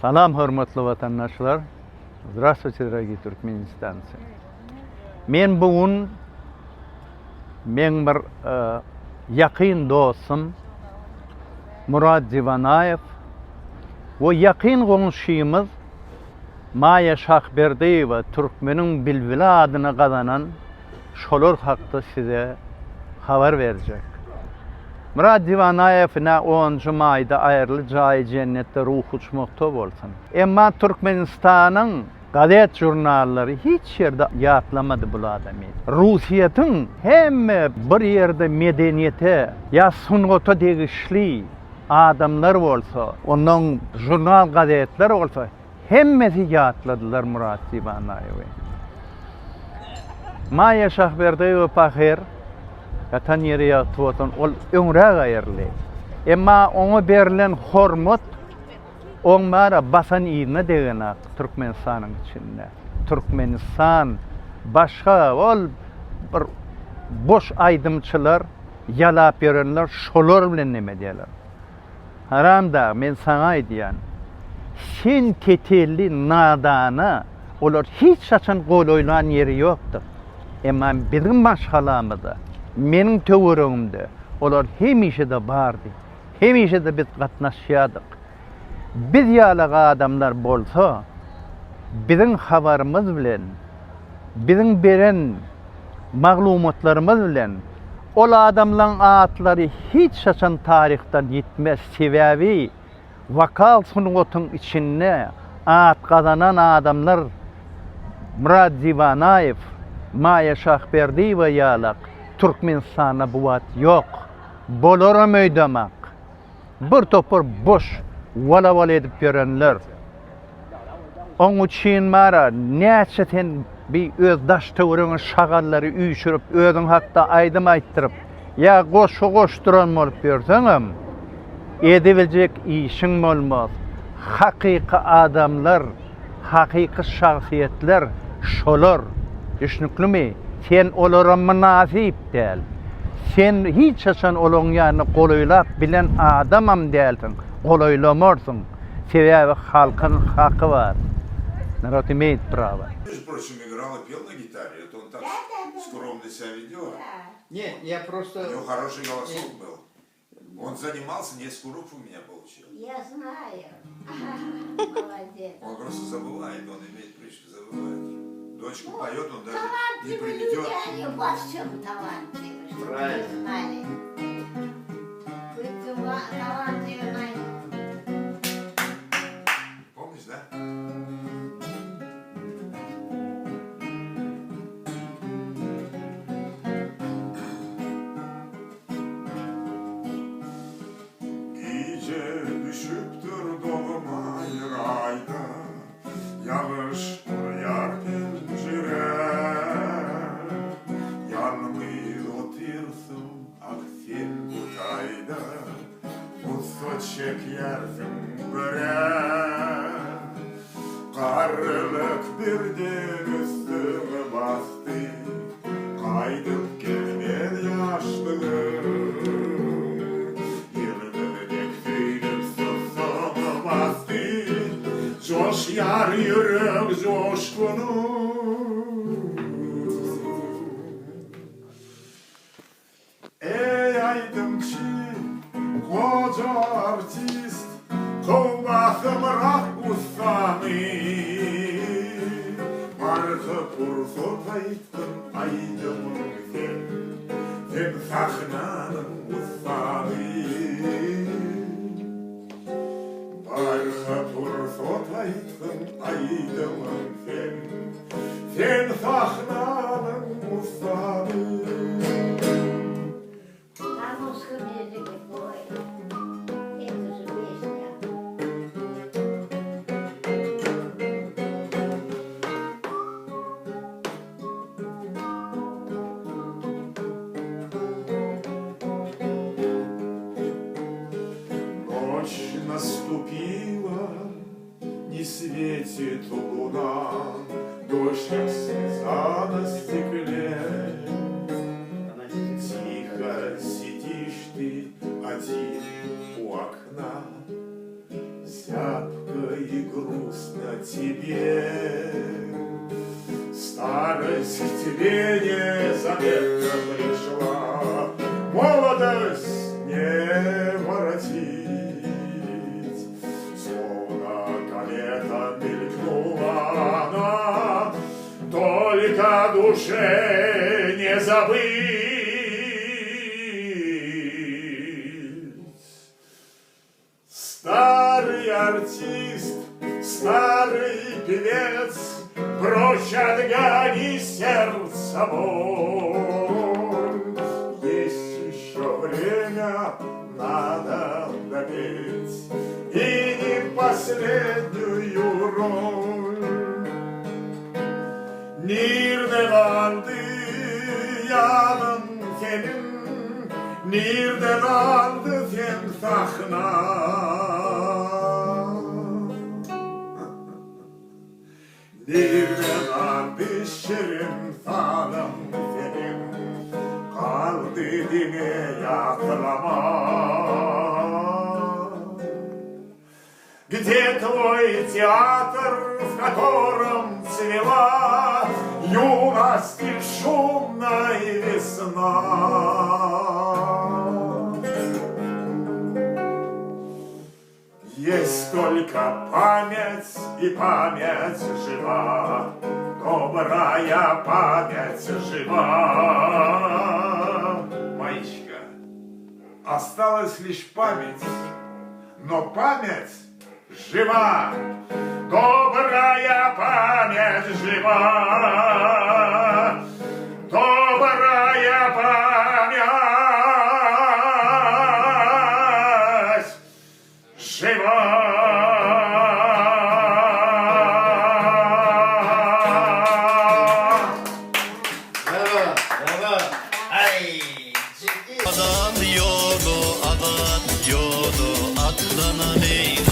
Salam hormatly watandaşlar. Здравствуйте, дорогие türkmenistanцы. Men bu gün meň bir e, ýakyn dostum Murad Diwanaýew we ýakyn goňşymyz Maýa Şahberdiýewa Türkmeniň bilbili adyny gazanan şolar hakda size habar berjek. Myrat Diwanaýew ine onunjy maýda aýryldy jaýy jennetde ruhy uçmakda bolsun. Emma Türkmenistanyň gazet žurnallary hiç ýerde ýatlamady bul adamy. Rusyýetiň hemme bir ýerde medeniýete ýa sungata degişli adamlar bolsa, onnoň žurnal gazetler bolsa Hemmesi ýatladylar Myrat Diwanaýewi. Maýa Şahberdiýewa pahyr, ýatan ýeri ýagty bolsun, ol öňräk aýryldy. Emma oňa berlen hormat oň bara basan yzyna degenak Türkmenistanyň içinde. Türkmenistan başga ol bir boş aýdymçylar ýalap ýörenler şolar bilen neme edýärler. Haramdag, men saňa aýdýan, sen tetelli nadana olar hiç haçan golaýlan ýeri ýokdur. Emma biziň maşgalamyzda, meniň töweregimde olar hemişe-de bardy. Hemişe-de biz gatnaşýardyk. Biz ýalak adamlar bolsa, biziň habarymyz bilen, biziň beren maglumatlarymyz bilen ol adamlaň atlary hiç haçan taryhdan ýitmez, sebäbi wokal sungatyň içinde at gazanan adamlar Myrat Diwanaýew, Maýa Şahberdiýewa ýalak Türkmenistanda bu wagt ýok, bolaram öýdemak. Bir topar boş wala-wala edip ýörenler. Oň üçin bara näçe sen bi öz daş töweregiňe şagallary üýşürip özüň hakda aýdym aýtdyryp ýa goşgy goşduran bolup ýörseňem edibiljek işiň bolmaz. Hakyky adamlar, hakyky şahsyýetler şolar. Düşnüklimi? Sen olara mynasyp däl. Sen hiç haçan olaryň ýanyna golaýlap bilen adamam dälsiň, golaýlamarsyň. Sebäbi halkyň haky bar. Narod imeýt prawa. Между прочим, играл и пел на гитаре. Это он так скромно себя ведет. Не, я просто... У него хороший голосок был. Он занимался, несколько уроков у меня получил. Я знаю. Молодец. Он просто забывает, он имеет привычку забывать. Дочка Ну, поет, он даже не Талантливые люди, приведет. они во всем талантливы, чтобы вы Правильно. знали. Вы тала- талантливы. Помнишь, да? Gije düşüpdir dolmaý raýda, Ýagyş urýar penjirä. Ýalňyz otyrsyň, ah sen bu taýda, Gussa çekýärsiň görä. Garrylyk birden üstüňi basdy, Gaýdyp gelmez ýaşlygym. Ýyldyz dek söýlüp sussaňy basdy, Joşýar ýürek joşgunym. Eý aýdymçy, goja artist, Kowbasymrak ussany. Barka pursat aýtgyn aýdymyň sen, Sen sahnanyň ussady. Barka pursat aýtgyn aýdymyň sen, Sen sahnanyň ussady. Na ruskom ýazyke poý. Eto же pesnýa. Noç nastupila, ne swetit luna, Dožd kak sleza na stekle. Tiho sidiş ty odin u okna, Zýabko. и грустно тебе. Старость к тебе незаметно пришла, Молодость не воротить. Словно комета мелькнула она, Только душе не забыть. Старый артист, старый певец, Прочь отгони сердце боль. Есть еще время, надо допеть И не последнюю роль. Nirde galdy ýazyň seniň, Nirde galdy seň sahnaň? Nirde galdy şirin sazyň seniň, Galdy diňe ýatlama. Где твой театр, в котором цвела Юность и шумная весна? Есть только память, и память жива, Добрая память жива. Маечка, осталась лишь память, но память жива. Добрая память жива. Добрая память жива. Brawo, brawo. Aj, dzięki. Azat yolu, azat yolu, atlanan ey.